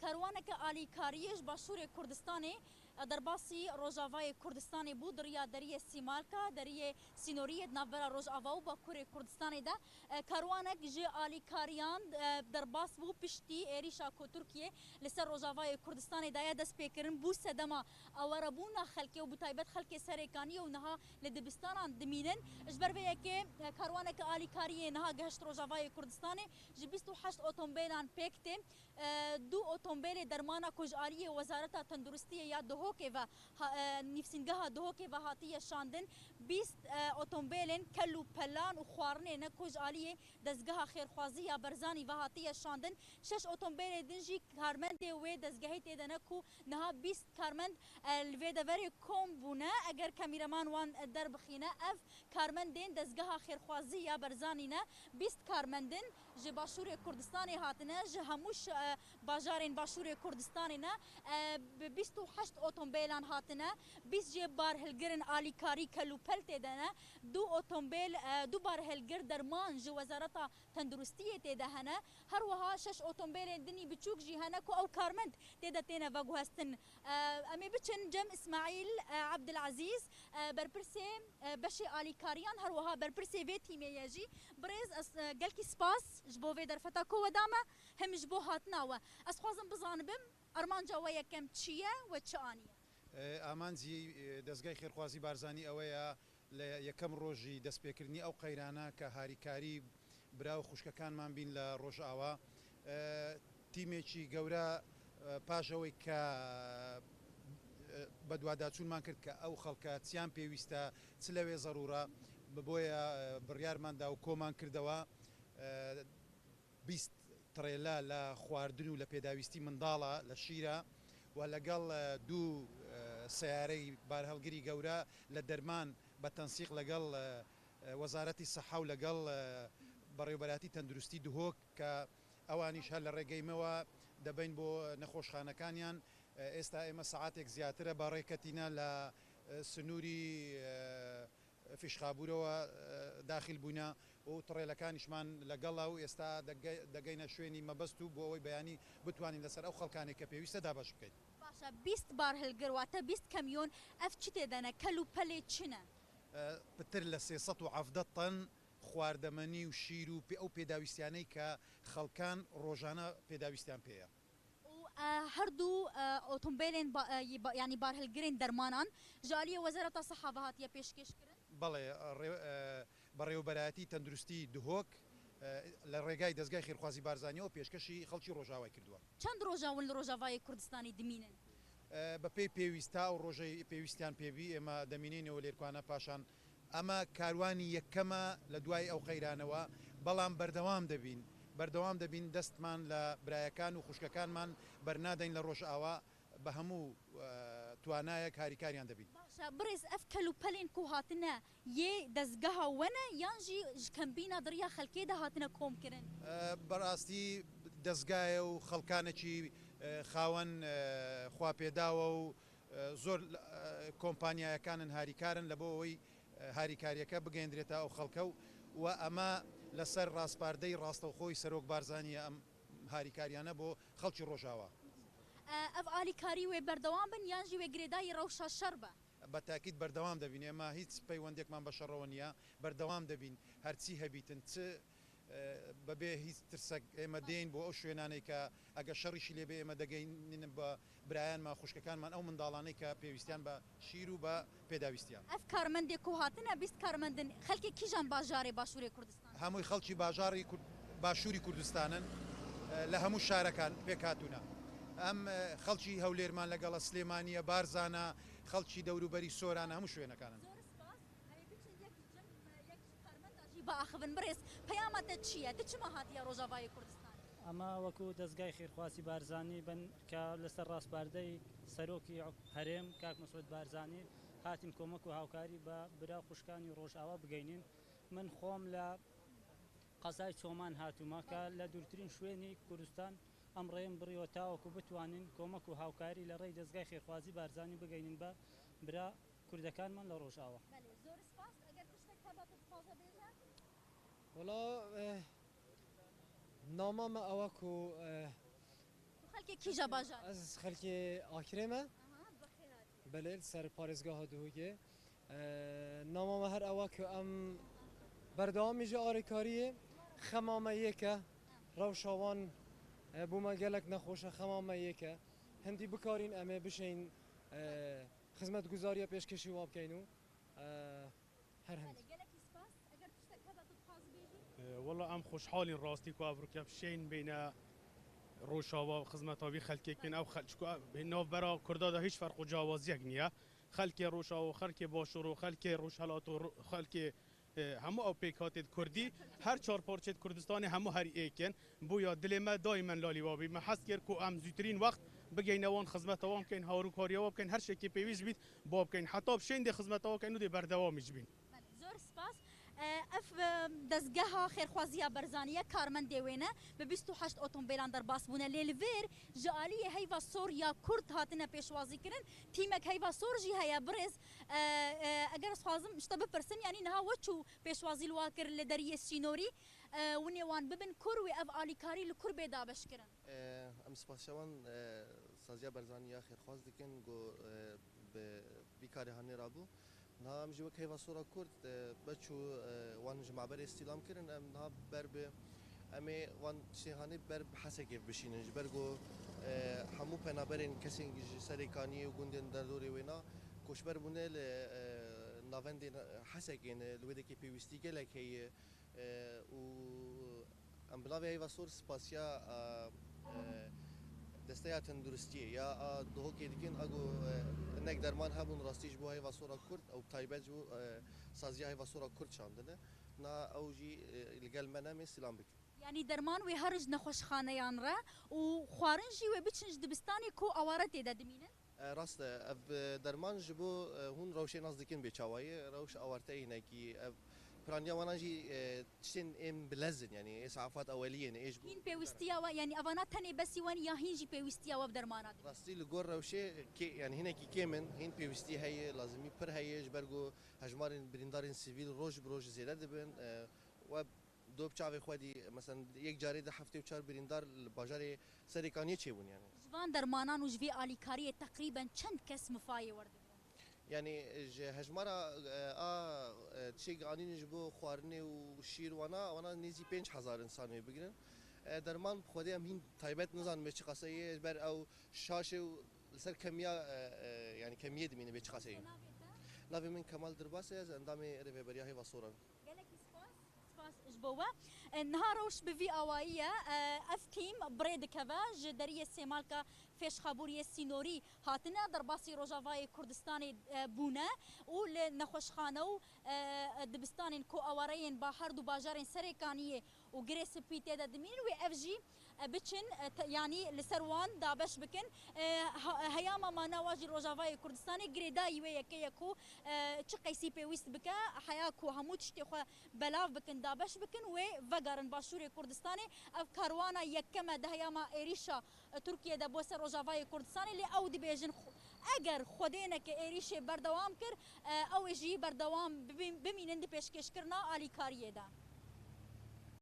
Karwaneke alîkariyê ji Başûrê Kurdistanê derbasî Rojavayê Kurdistanê bû di riya deriyê Sîmalka, deriyê sînoriyê di navbera Rojava û Bakurê Kurdistanê de. Karwanek ji alîkariyan derbas bû piştî êrîşa ku Tirkiye li ser Rojavayê Kurdistanê daye destpêkirin bû sedema awarebûna xelkê û bi taybet xelkê Serêkaniyê û niha li dibistanan dimînin. Ji ber vê yekê karwaneke alîkariyê niha gihişt Rojavayê Kurdistanê. Ji 28 otombêlan pêk tê. Du otombêlê dermana ku ji aliyê Wezareta Tenduristiyê ya Duhokê ve nivîsîngeha Duhokê ve hatiye şandin, 20 otombêlên kel û pelan û xwarinê ne ku ji aliyê Dezgeha Xêrxwazî ya Berzanî ve hatiye şandin, şeş otombêlê din jî karmendê wê dezgehê tê de ne ku niha 20 karmend li vê deverê kom bûne, eger kamîreman wan derbixîne ev karmendên Dezgeha Xêrxwazî ya Berzanî ne, 20 karmend in ji Başûrê Kurdistanê hatine, ji hemû bajarên Başûrê Kurdistanê ne, bi 28 otombêlan hatine, 20 jê barhilgirin alîkarî kelûpel tê de ne, du otombêl, du barhilgir derman ji Wezareta Tenduristiyê tê de hene, her wiha şeş otombêlên dinî biçûk jî hene ku ew karmend tê de têne veguhestin. Em ê biçin cem Îsmaîl Ebdilezîz, berpirsê beşê alîkariyan her wiha berpirsê vê tîmê ye jî. Birêz ez gelkî spas ji bo vê derfeta ku we da me, him ji bo hatina we. Ez dixwazim bizanibim armanca we yekem çi ye, we çi aniye? ئامانجی دەزگای خێرخوازی بارزانی ئەوەیە لە یەکەم ڕۆژی دەستپێکردنی ئەو قەیرانە کە هاریکاری برا و خوشکەکانمان بین لە ڕۆژئاوا، تیمێکی گەورە پاش ئەوەی کە بەدواداچوونمان کرد کە ئەو خەڵکە چیان پێویستە، چ لەوێ زەروورە، بۆیە بڕیارمان دا و کۆمان کردەوە 20 تڕێلە لە خواردن و لە پێداویستی منداڵە لە شیرە و لەگەڵ دوو سەیارەی بارهەڵگری گەورە لە دەرمان بە تەنسیق لەگەڵ وەزارەتی سەحە و لەگەڵ بەڕێوەبەرایەتی تەندروستی دهۆک کە ئەوانیش هەر لە ڕێگەیمەوە دەبەین بۆ نەخۆشخانەکانیان. ئێستا ئێمە سەعاتێک زیاترە بەڕێکەتینە لە سنووری فیشخابوورەوە داخیل بووینە و تڕێلەکانیشمان لەگەڵە و ئێستا دەگەینە شوێنی مەبەست و بۆ ئەوەی بەیانی بتوانین لەسەر ئەو خەڵکانەی کە پێویستە دابەش بکەین. باشە 20 بارهەڵگر واتە 20 کەمیۆن ئەف چ تێدەنە کەل و پەلێ چنە؟ پتر لە 317 تەن خواردەمەنی و شیر و ئەو پێداویستیانەی کە خەڵکان ڕۆژانە پێداویستیان پێیە. و هەردوو ئۆتۆمبیلên yanî barhilgirên dermanan ji aliyê Wezareta Siha ve hatiye pêşkêşkirin. بەڵێ، بەڕێوەبەرایەتی تەندروستی دهۆک لە ڕێگای دەزگای خێرخوازی بارزانیەوە پێشکەشی خەڵکی ڕۆژاوای کردووە. چەند ڕۆژە ون لە ڕۆژاوای کوردستانی دمینن؟ بەپێی پێویست تا ئەو ڕۆژەی پێویستیان پێبی ئێمە دەمینینەوە لێرکوانە. پاشان ئەمە کاروانی یەکەمە لە دوای ئەو قەیرانەوە، بەڵام بەردەوام دەبین، بەردەوام دەبین، دەستمان لە برایەکان و خوشکەکانمان بەرنادەین لە ڕۆژئاوا، بە هەموو توانایەک هاریکاریان دەبین. باشە بڕێز ئەف کەل و پەلێن ku hatine yê dezgeha we ne yan jî ji kembîna di riya xelkê de hatine komkirin؟ بەڕاستی دەزگایە و خەڵکانێکی خاوەن خواپێداوە و زۆر کۆمپانیایەکانن هاریکارن لە بۆ ئەوەی هاریکاریەکە بگەیەندرێتە ئەو خەڵکە و ئەمە لەسەر ڕاسپاردەی ڕاستەوخۆی سەرۆک بارزانیە ئەم هاریکاریانە بۆ خەڵکی ڕۆژاوا. ئەف ئالیکاری وێ بەردەوام بن یان ژی وێ گرێدایی ڕەوشە شەڕ بە؟ بە تاکید بەردەوام دەبین، ئێمە هیچ پەیوەندێکمان بە شەڕەوە نییە، بەردەوام دەبین هەرچی هەبیتن چ بەبێ هیچ ترسەک ئێمە دێین بۆ ئەو شوێنانەی کە ئەگەر شەڕیشی لێبێ ئێمە دەگەین بە برایانمان خوشکەکانمان ئەو منداڵانەی کە پێویستیان بە شیر و بە پێداویستیان. ئەف کارمەندێک کو هاتنە 20 کارمەندن خەڵکی کیژان باژارێ باشوورێ کوردستان؟ هەمووی خەڵکی باژاری باشووری کوردستانن، لە هەموو شارەکان پێکهاتوونە. ئەم خەڵکی هەولێرمان لەگەڵە، سلێمانیە، بارزانە، خەڵکی دەوروبەری سۆرانە، هەموو شوێنەکانن. زۆر سپاس. ئەوێ بچن یەک جەم یەک کارمەندا ژی بئاخڤن. بڕێز پەیامە تە چییە؟ تە چما هاتیە ڕۆژاڤایێ کوردستان؟ ئەمە وەکو دەزگای خێرخوازی بارزانی بن کە لەسەر ڕاسپاردەی سەرۆکی هەرێم کاک مەسعود بارزانی هاتین کۆمەک و هاوکاری بە برا و خوشکانی ڕۆژئاوا بگەینین. من خۆم لە قەزای چۆمان هاتوومە کە لە دوورترین شوێنی کوردستان ئەم ڕێم بڕیوە تاوەکو بتوانین کۆمەک و هاوکاری لە ڕێی دەزگای خێرخوازی بارزانی بگەینین بە برا کوردەکانمان لە ڕۆژئاوا. بەلێ زۆر سپاس. ئەگەر تشتێک هەبا تو بخوازە بێژە. وەڵا نامامە ئەوە کو تو خەلکێ. کیژە باژار؟ Ez xelkê Akrê me. Belê li ser parêzgeha Duhokê. Nama me her ew e ku em berdewamî ji alîkariyê xema me yek e. Rewşa wan bo me gelek nexweş e, xema me yek e. Hindî bikarîn em ê bişên xizmetguzariya pêşkêşî wan bikeyn û her hindî. Gelekî spas. Eger tiştek hebe tu dixwazî bêjî? Wela em xweşhalîn rastî ku ev rûke bişên bêne Rojava xizmeta vî xelkê kin ew xelk çku navbera Kurda de hîç ferq û cawaziyek niye. Xelkê Rojava û xelkê Başûr û xelkê Rojhelat û xelkê hemû ew pêkhatê Kurdî her çar parçeyê Kurdistanê hemû herî êkin. Boya dilê me daymen lalî wa bî. Me hez kir ku em zûtirîn wext bigeyne wan xizmeta wan bikin, hawirûkariya wan bikin, her şekê pêwîst bît ba bikin. Heta bi şên dê xizmeta wan bikin û dê berdewamî jî bîn. Zor spas. Ev dezgeha xêrxwaziya Berzanî ye, karmendê wê ne. Bi 28 otombêlan derbas bûne. Lê li vir ji aliyê Heyva Sor ya Kurd hatine pêşwazîkirin. Tîmek Heyva Sor jî heye birêz. Eger ez xwazim ji te bipirsim yanî niha we çû pêşwazî li wa kir li deriyê sînorî winê wan bibin kur wê ev alîkarî li kur bê dabeşkirin? Em spasiya wan saziya Berzanî ya xêrxwaz dikin ku bi vî karê hanê rabû. Niha em jî wek Heyva Sor a Kurd beçû wan ji maberê îstîlam kirin. Em niha ber bi em ê wan tiştên hanê ber bi Hesekê bişînin. Ji ber ku hemû penaberên kesên ji serê Kaniyê û gundên derdorê wê na koçber bûne li navendên Hesekê ne li wê dekê pêwîstî gelek heye û em bi navê Heyva Sor spasiya Desteya Tenduristiyê ya a Duhokê dikin a ku hinek derman hebûn rastî ji bo Heyva Sor a Kurd ew bi taybet ji bo saziya Heyva Sor a Kurd şandine. Na ew jî li gel me ne em ê silam bikin. Yanî derman wê her ji nexweşxaneyan re û xwarin jî wê biçin ji dibistanê ku aware tê de dimînin. Rast e, ev derman ji bo hûn rewşê nas dikin bê çawa ye, rewş awarte hinekî ev piraniya wanan jî tiştên ên bi lez in yanî ê saefat eweliyê ne ê ji bo Hîn pêwîstiya we yanî evana tenê besî we ya hîn jî pêwîstiya we bi dermana dibe? Rastî li gor rewşê kê yanî hinekî kêm in, hîn pêwîstî heye, lazimî pir heye ji ber ku hejmarên birîndarên sivîl roj bi roj zêde dibin we Do bi çavê xwe dî, meselen yek carê de 74 birîndar li bajarê Serêkaniyê çêbûn yanî. Ji van dermanan û ji vê alîkariyê teqrîben çend kes mifayê werdigirin? Yanî ji hejmara a tiştê anîn ji bo xwarinê û şîr wana wana nêzî 5000 însan wê bigirin. Derman bi xwedê em hîn taybet nizanin bê çi qaseyê ye ji ber ew şaşê û li ser kemiya yanî kemiyê dimîne bê çi qaseyê ye. Navê te? Navê min Kemal Dirbas e, ez endamê Rêveberiya Hêva Sor im. Gelekî spas, spas ji bo we. Niha rewş bi vî awayî ye, ev tîm bi rê dikeve ji deriyê Sêmalka Fêşxabûriyê sînorî hatine derbasî Rojavayê Kurdistanê bûne û li nexweşxane û dibistanên ku awareyên ba her du bajarên Serêkaniyê û Girê Spî tê de dimînin wê ev jî biçin yanî li ser wan dabeş bikin. Heyama mana wa jî Rojavayê Kurdistanê girêdayî wê yekê ye ku çi qeysî pêwîst bike heya ku hemû tiştê xwe belav bikin dabeş bikin wê vegerin Başûrê Kurdistanê. Ev karwana yekem e di heyama êrîşa Tirkiye de bo ser Rojavayê Kurdistanê lê ew dibêjin eger xwedêneke êrîşê berdewam kir ew ê jî berdewam bimînin di pêşkêşkirina alîkariyê de.